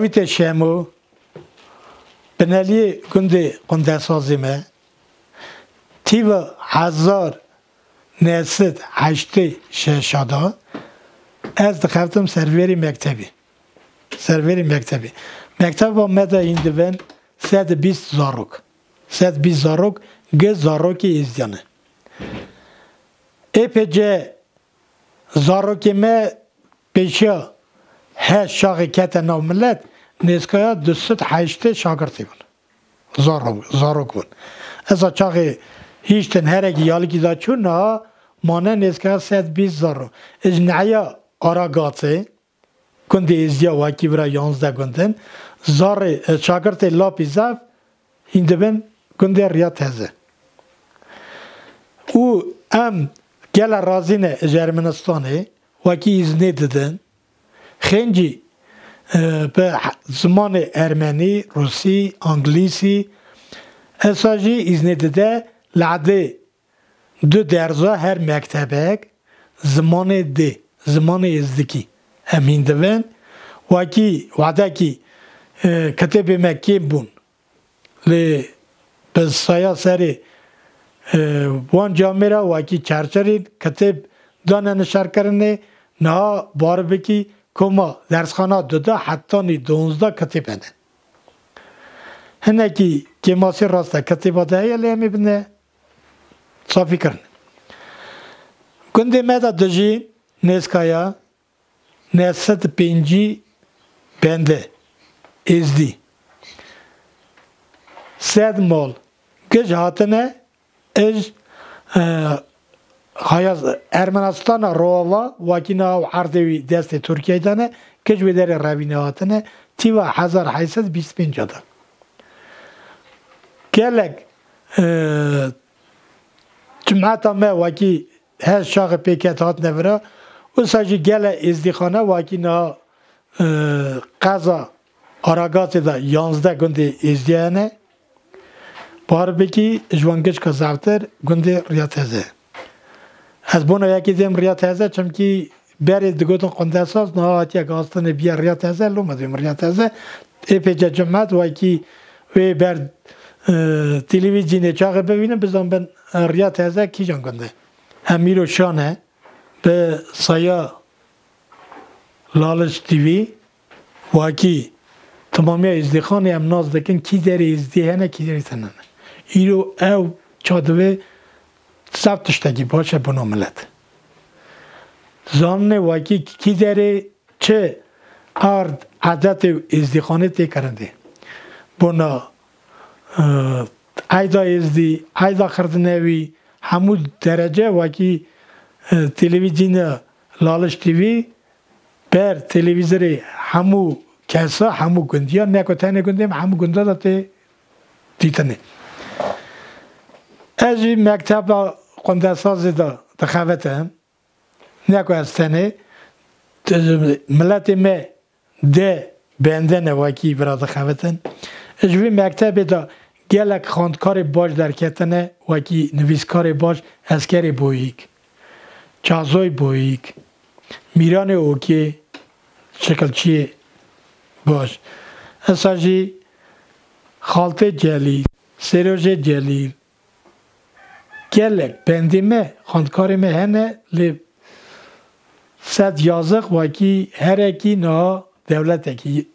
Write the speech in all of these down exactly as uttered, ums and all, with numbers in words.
Mîtê Şemo, bineliyê gundê Qundesazê me, tîva hezar neh sed heştê şeşa de ez dixeftim serverê mektebê. Serverê mektebê. Mekteba me de hîn divin sed bîst zarok. Sed bîst zarok, gi zarokê êzdiyan e. Ê pê ce zarokê me pêşiya heşt şaxê kete nav milet, nêzkaya du sed heştê şagirtê bûn. Zarok, zarok bûn. Esa çaxê hiştin herekî yalikî da çû, niha mane nêzkaya sed bîst zarok. Ji neheya Aragatê, gundê êzdiya wekî vira yanzdeh gundin, zarê, e, şagirtê Lapî Zaf hîn dibin gundê Riya Teze. Û em gele razî ne ji Ermenistanê, wekî îznê didin. Xêncî, e, bi he-, zimanê ermenî, rûsî, anglîsî, esa jî îznê dide li edê du derza her mektebek zimanê dê, zimanê êzdikî. Em hîn divin, wekî wadekî, e, kitêbê me kêm bûn. Lê bi saya serê, e, wan camêra wekî çerçerîn kitêb dane nişerkirinê, niha bar bikî koma dersxana duda hetanî donzda kitêb hene. Hinekî kêmasî rast e, kitêba de heye, lê em ê bine safî kirin. Gundê me de dijî nêzkaya neh sed pêncî bende êzdî. Sed mal gij hatine, ij, e, haya Ermenistana rova, wakî niha erdê wî destê Tirkiyeyê de ne, gij wê derê revîne hatine, tîva hezar heyt sed bîst pênc de. Gelek, e, cimeta me wekî her şaxê pêket hatine vira. Wisa jî gele êzdîxane wekî niha, e, qeza Aragatê de yanzdeh gundê êzdî hene. Bar bikî ji wan gişka zeftir gundê Riya Teze. Ez bona yekê dêm Riya Teze, çimkî berê digotin Qundesaz, niha hatiye gaztinê biye Riya Teze, loma dêm Riya Teze. Ê pêce cimet wekî wê ber, e, televîzyonê çaxê bibînin, bizan bin, e, Riya Teze kîjan gund e. Em îro şane bi saya Laliş T V, wakî temamiya Êzdîxanê em nas dikin, kî derê Êzdî hene, kî derê tune ne. Îro ew ça divê sef tiştekî baş e bona milet. Zanine wakî kî derê çi ard edetê û Êzdîxanê tê kirindê. Bona, e, eyda Êzdî, eyda xirdinewî, hemû derece wakî, e, televîzyona Laliş T V ber televîzorê hemû kesa, hemû gundiya, ne ku tenê gundê me, hemû gunda da tê dîtinê. Ez jî mekteba Qundesazê de dixebitim. Ne ku ez tenê, t-, miletê me de bende ne wekî vira dixebitin. Ji vî mektebê de gelek xwendkarê baş derketine, wekî nivîskarê baş, Eskerê Boyîk, Çazoy Boyîk, Mîranê Okê, şikilçiyê baş. Esa jî Xaltê Celîl, Sêrojê Celîl, gelek bendê me, xwendkarê me hene, lê sed yaziq wekî herekî niha dewletekî,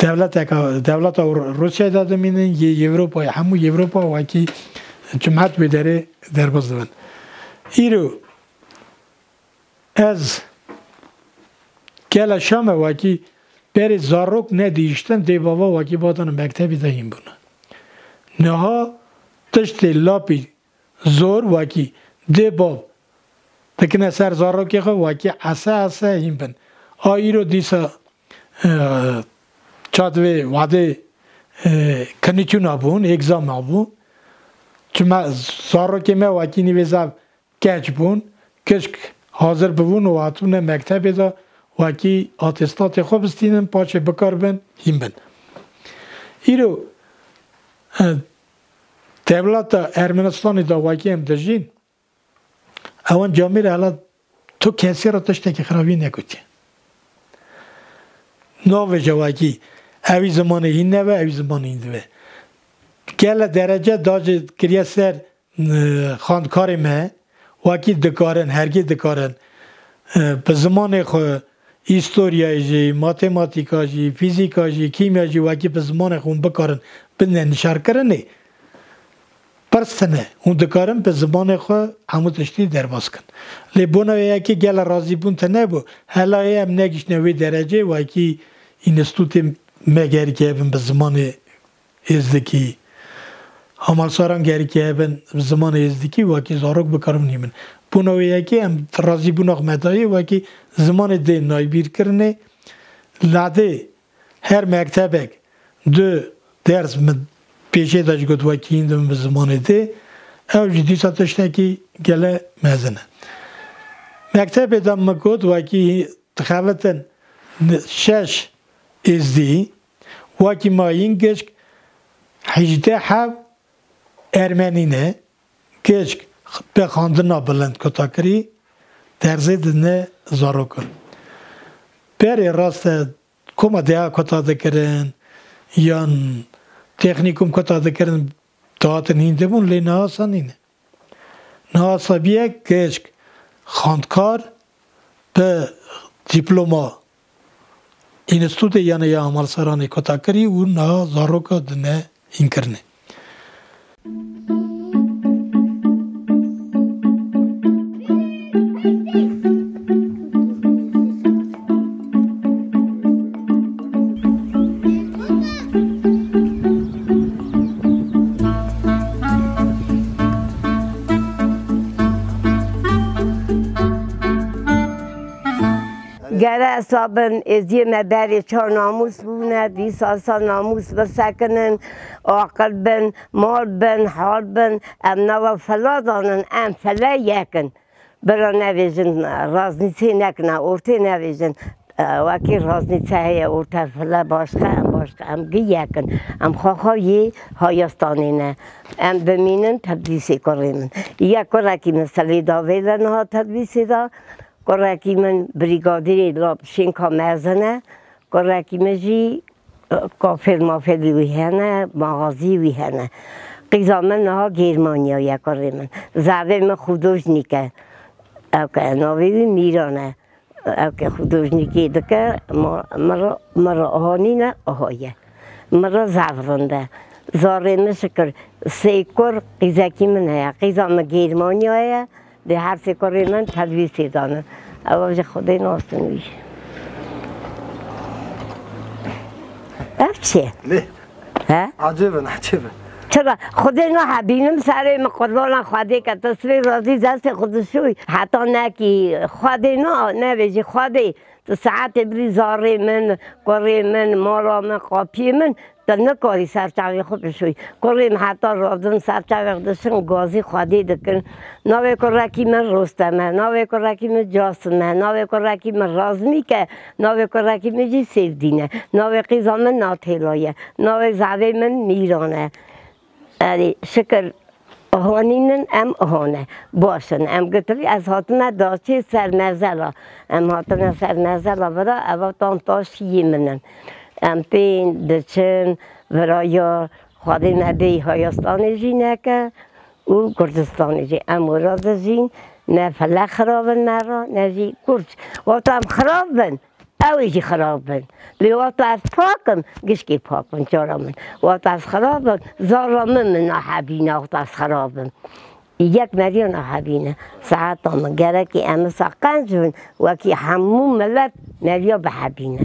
dewleteka, dewleta Rûsyayê de dimînin, yê Ewropayê, hemû Ewropa wekî cimet wê derê derbas dibin. Îro ez gele Şam e wekî berê zarok nedihiştin, dê bava wekî badana mektebî de hîn bûne. Niha tiştê lapî zor wekî dê bav dikine ser zarokê xwe, wekî ese ese hîn bin. A îro dîsa, e, çad vê wadê, e, kinîtûna bûn, egzama bûn. Çima zarokê me wekî nîvê zav keç bûn, kişk hazir bibûn û hatûne mektebê de wekî atestatê xwe bistînin, paşê bikaribin hîn bin. Îro, e, dewleta Ermenistanê de wekî em dijîn, ewan camêrê hela tu kesî re tiştekî xirabî nekutî. navêje wekî, ewî zimanê hîn nebe, ewî zimanê hîn dibe. Gele derece dacê kiriye ser, e, xwendkarê me, wekî dikarin, hergê dikarin, e, bi zimanê xwe, îstoryayê jî, matematîka jî, fîzîka jî, kîmya jî, wekî bi zimanê xwe hûn bikarin bidine nişarkirinê, pirs tune. Hûn dikarin bi zimanê xwe hemû tiştî derbas kin. Lê bona wê yekê gele razîbûn tune bû. Hela yê em negiştine wê derecê, wekî înstitûtê me gerî hebin bi zimanê êzdikî. Hamalsaran gerî hebin bi zimanê êzdikî, wekî zarok bikarin hînin. Bona wê yekê em razîbûna xwe me dayê, wekî zimanê dê nayê bîrkirinê. Ladê her mektebek du ders min pêşê de jî got, wekî hîn dibin bi zimanê dê. Ew jî dîsa tiştekî gele mezin e. Mektebê de min got, wekî dixebitin şeş êzdî, wekî ma hîn gişk hejdeh heb ermenî ne, gişk bi xwendina bilind kutakirî, dersê didine zarokan. Berê rast e, koma deha kuta dikirin, yan teknîkum kuta dikirin, dihatin hîn dibûn, lê niha sa nîne. Niha sa bûye gişk xwendkar bi dîploma înstitûtê yanî ya Hamalsaranê kuta kirî û niha zaroka dine hînkirinê. Gere hesabin, êzdiyê me berê çar namûs bûne, dîsa sa namûs bisekinin, aqil bin, mal bin, hal bin, em nava fela danin, em fele yekin. Bira nevêjin, raznîçê nekine, ortê nevêjin. E, wekî raznîçe heye, orte file başqa, em başqa, em gi yekin. Em xwe xwe yê Hayastanê ne. Em bimînin tedrîsê kurê min. Yek kurekî min Silêdavê de niha tedrîsê de. Kurekî min brîgadîrê la şênka mezin e. Kurekî min jî, e, kafêl mafêlî wî hene, maxazî wî hene. Qîza min niha Gêrmanya ye, kurê min. Zavê min xudojnîk e. Ew ke navê wî Mîran e. Ew ke xudojnîkê dike, ma-, min re, min re aha nîne, aha ye. Min re zav rind e. Zarê min şikir sê kur qîzekî min heye. Qîza min Gêrmanya ye. Dê her sê kurê min tedrîsê danin. Ew ji Xwedê nasin wî. Ev çi ye? Lê. He? Ecêb in, ecêb in. Çira? Xwedê nahebînim serê min qurbana Xwedê ke tu sibê razî destê xwe dişûy. Heta nekî Xwedê na, nevêjî Xwedê. Tu saetê birî zarê min, kurê min, mala min, qapiyê min. Tu nikarî ser çavê xwe bişûyî. Kurê min heta radin ser çavê xwe dişin, gazî Xwedê dikin. Navê kurekî min Rostem e, navê kurekî min Casim e, navê kurekî min Razmîk e, navê kurekî min jî Sêvdîn e. Navê qîza min Natêla ye. Navê zavê min Mîran e. Erê, şikir. Hanînin em hane. Baş in. Em gitilî ez hatime daçê ser mezela. Em hatine ser mezela vira, eva tam taşî yê min in. Em tên diçin vira ya Xwedê me bêyî Hayastanê jî neke û Kurdistanê jî. Em wira dijîn, ne file xirab in me re, ne jî kurd. Wata em xirab bin. Ew ê jî xirab bin. Lê wexta ez pak im, gişkê pak bin, cara min. Wexta ez xirab im, zara min min nahebîne, wexta ez xirab im. Yek meriya nahebîne. Saeta min gerekî em wisa qenc bin, wekî hemû milet meriya bihebîne.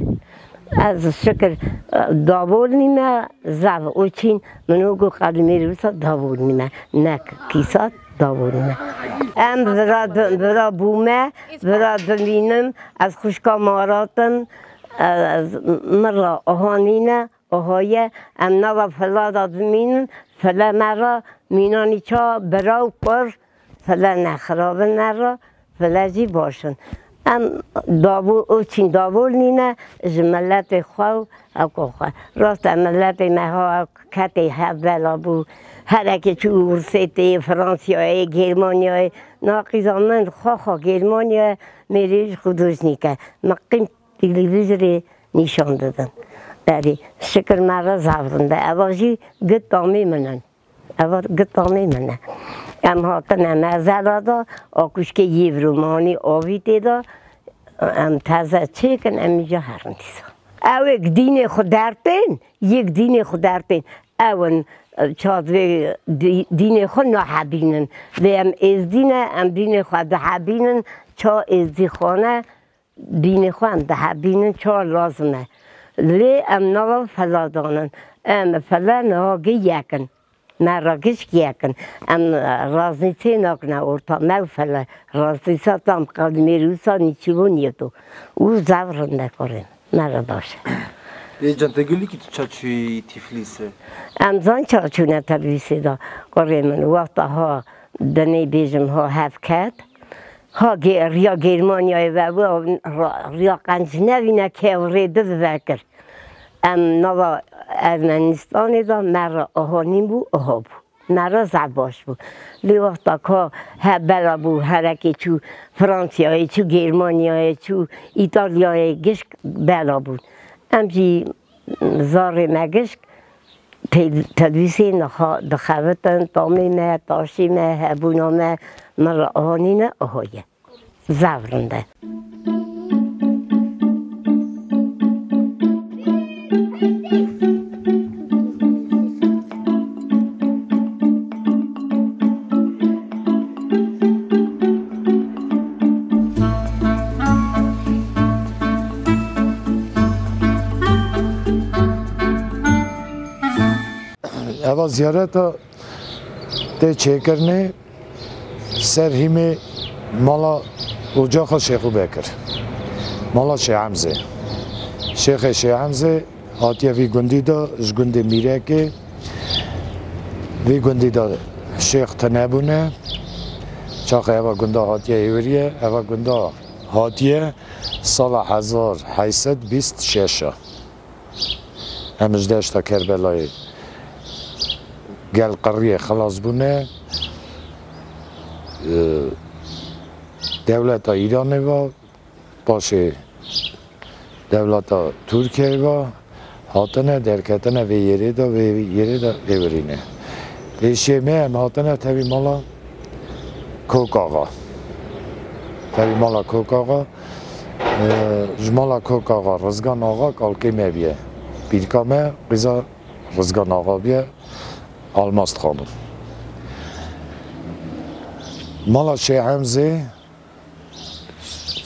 Ez şikir, e, davolnîme, zav û çîn, min û got qedimêrî wisa davolnîme. Nek kîsa davolnîme. Em vira, vira bûme, vira dimînim, ez xwişka Marat im, ez, min ra aha nîne, aha ye, em nava fila da dimînin, file me ra, mînanî ça, bira û kur, file ne, xirabin me ra, file jî baş in. Em davo-, û çîn davol nîne, ji miletê xwe û eko xwe. Rast e, miletê me ha ketê hev bela bû. Herekê çû Rûsê tê, Fransiyayê, Gêrmanyayê. Na qîza min xwe xwe Gêrmanyayê, mêrê ji xwe dojnî ke. Me qîm televîzorê nîşan didin. Erê, şikir me re zaf rind e. Eva jî git tamê min in. Eva git tamê min e. Em hatine mezela da, akuşkê yê vir û manî avî tê da, em teze çêkin, em îja herin dîsa. Ew ê dînê xwe dertên, yek dînê xwe dertên. Ew in, e, çad vê dî-, dînê xwe nahebînin. Lê em êzdî ne, em dînê xwe dihebînin, ça êzdîxane, dînê xwe em dihebînin, ça lazim e. Lê em nava fela danin. Em fele niha gi yekin. Me re gişk yekin. Em, e, raznîtê nakine orta me û fele. Raznîsa tam qedimêrûsa nîçîbûn yeto. Û zaf rinde kurê. Me re baş e. Ê can, te gulîkî tu ça çûyî Tîflîsê? Em zan ça çûne Tebîlîsê de, kurê min. Wexta ha dinê bêjim ha hev ket, ha gê-, riya Gêrmanyayê ve bû, ra-, riya qenc nevîne kew rê di vekir. Em nava Ermenistanê de me re aha nîn bû, aha bû. Me re zaf baş bû. Lê wexta ka he bela bû, herekê çû Fransiyayê, çû Gêrmanyayê, çû Îtalyayê, gişk bela bûn. Em jî zarê me gişk te-, tedrîsê niha dixebitin, tamê me, taşê me, hebûna me, min re anîne, aha ye. Zaf rind e. Eva ziyareta tê çêkirinê ser hîmê mala ocaxa Şêxû Bekir. Mala Şêh Hemzê. Şêxê Şêh Hemzê hatiye vî gundî de, ji gundê Mîrekê. Vî gundî de şêx tune bûne. Çaxê eva gunda hatiye êwiriye, eva gunda hatiye sala hezar heyt sed bîst şeş a. Em ji deşta Kerbelayê gel qirriyê xilas bûne. Dewleta Îranê ve, paşê dewleta Tirkiyeyê ve hatine, derketine vê yerê de, vê yerê de êwirîne. Lê şê me em hatine tevî mala Kok Axa. Tevî mala Kok Axa, e, ji mala Kok Axa, Rizgan Axa kalkê me bûye. Pîrka me qîza Rizgan Axa bûye, Almast Xanim. Mala Şêh Hemzê,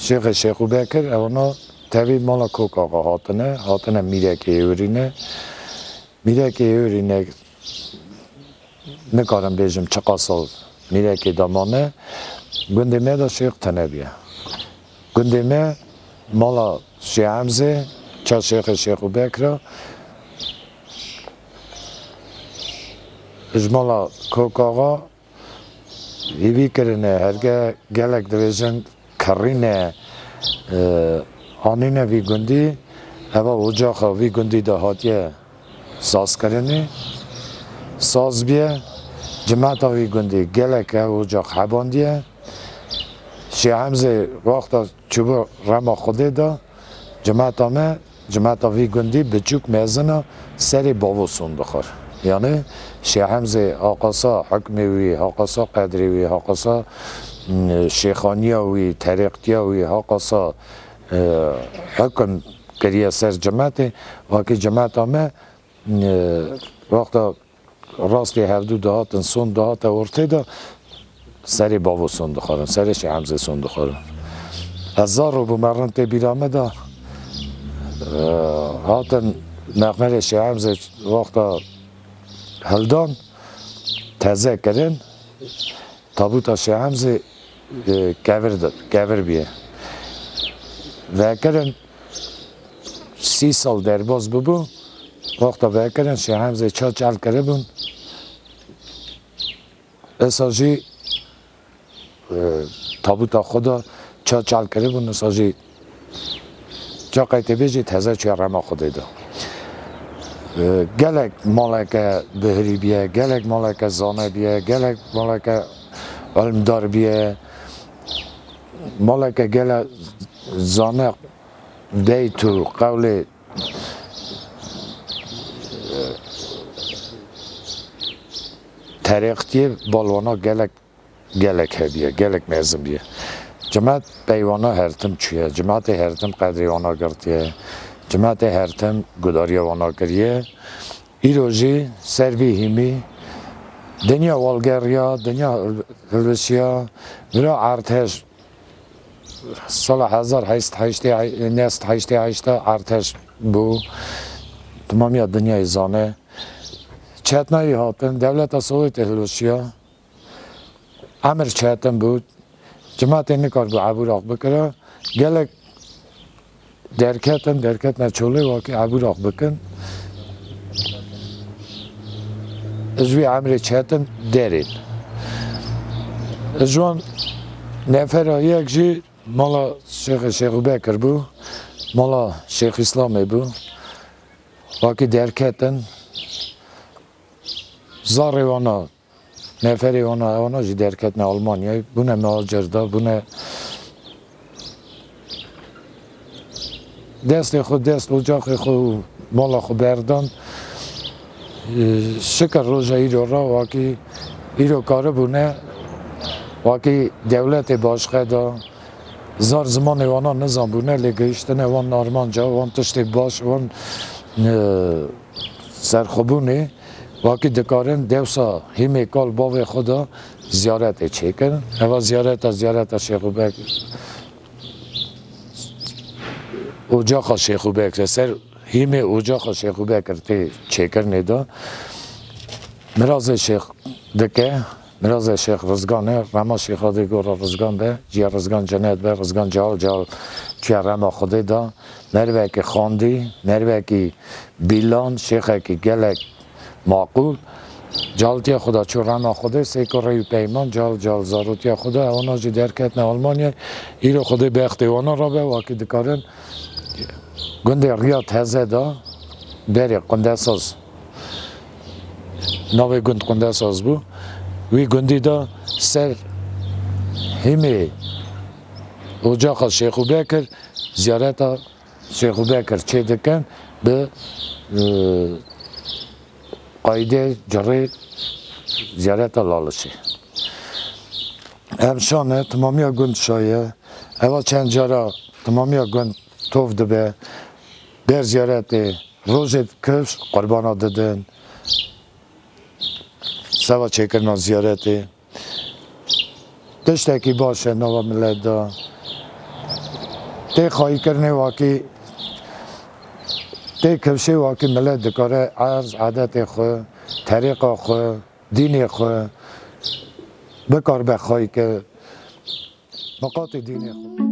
Şêxê Şêxû Bekir, ewana tevî mala Kok Axa hatine, hatine Mîrekê êwirîne. Mîrekê êwirîne, nikarim bêjim çiqas sal Mîrekê de mane, gundê me de şêx tune bûye. Gundê me mala Şêh Hemzê, ça Şêxê Şêxû Bekir a, ji mala Kok Axa hêvî kirine, herge gelek dibêjin kerîne, e, anîne vî gundî, eva ocaxa vî gundî de hatiye sazkirinê, saz bûye, cimeta vî gundî gelek ev ocax hebandiye. Şêh Hemzê wexta çûbû rema Xwedê de, cimeta me, cimeta vî gundî biçûk mezin a, serê bavo son dixwar. Yanî Şêh Hemzê haqasa hukmê wî, haqasa qedrê wî, haqasa, mm, şêxaniya wî, terêqtiya wî, haqasa, e, hukum kiriye ser cimetê, wekî cimeta me, e, wexta rastê hevdû dihatin, son dihate ortê de, serê bavo son dixwarin, serê Şêh Hemzê son dixwarin. Ez zar û bûme, rind tê bîra me de, e, hatin mexmerê Şêh Hemzê wexta hildan, teze kirin, tabûta Şêh Hemzê, e, kevir de, kevir bûye. Vekirin, sî sal derbas bûbû, wexta vekirin Şêh Hemzê ça çal kiribûn, esa jî, e, tabûta xwe de ça çal kiribûn, esa jî ça qey tê bêjî teze çûye rema Xwedê de. E, gelek maleke bihirî bûye, gelek maleke zane bûye, gelek maleke ilmdar bûye, maleke gele zane deyt û qewlê terêqtiyê bal wana gelek, gelek hebiye, gelek mezin biye. Cimat pey wana her tim çûye, cimatê her tim qedrê wana girtiye, cimatê her tim gudariya wana kiriye. Îro jî ser vî hîmî dinya walgeriya, dinya hilwişiya, vira Arteş sala hezar heşt sed heştê, neh sed heştê heşt de Arteş bû. Timamiya dinyayê zane. Çetnayî hatin, dewleta Sowêtê hilwişiya. Emir çetin bû. Cimatê nikarbû ebûraq bikira. Gelek derketin, derketine çolê wakî ebûraq bikin. Ji wî emrê çetin derên. Ji wan nefera yek jî mala Şêxê Şêxûbekir bû, mala Şêx Îslamê bû. Wakî derketin, zarê wana, neferê wana, wana jî derketine Almanyayê, bûne muhacir da, bûne destê xwe, dest ocaxê xwe û mala xwe berdan. Şikir roja îro re wakî îro karibûne, wakî dewletê başqe da, zar zimanê wana nizanbûne, lê gihiştine wan armanca, wan tiştê baş, wan, e, serxwebûnê, wakî dikarin dewsa hîmê kal bavê xwe de ziyaretê çêkirin. Eva ziyareta, ziyareta Şêxûbek, ocaxa Şêxûbek, li ser hîmê ocaxa Şêxûbekir tê çêkirinê de mirazê Şêx dike. Mirazê Şêx Rizgan e, rema Şêxa dê gora Rizgan be, ciya Rizgan cenet be, Rizgan cehal cehal çûye rema Xwedê de. Merivekî xandî, merivekî bîlan, şêxekî gelek maqûl. Caltiya xwe de çû rema Xwedê, sêko rey û peyman, cehal cehal zarotiya xwe de, ewana jî derketine Almanyayê. Îro Xwedê bextê wana rabe, wakî dikarin gundê Riya Teze de berê Qundesaz. Navê gund Qundesaz bû. Wî gundî de ser hîmê ocaxa Şêxûbekir, ziyareta Şêxûbekir çê dikin, bi, e, qaydê cirê ziyareta Lalişê. Ev şan e, timamiya gund şaye. Eva çend cara timamiya gund tov dibe. Ber ziyaretê rojê kifş qurbana didin. Seba çêkirina ziyaretê. Tiştekî baş e nava milet de. Tê xayîkirinê wakî, tê kifşê wakî milet dikare erz, edetê xwe, terîqa xwe, dînê xwe bikaribe xayîke, miqatê dînê xwe.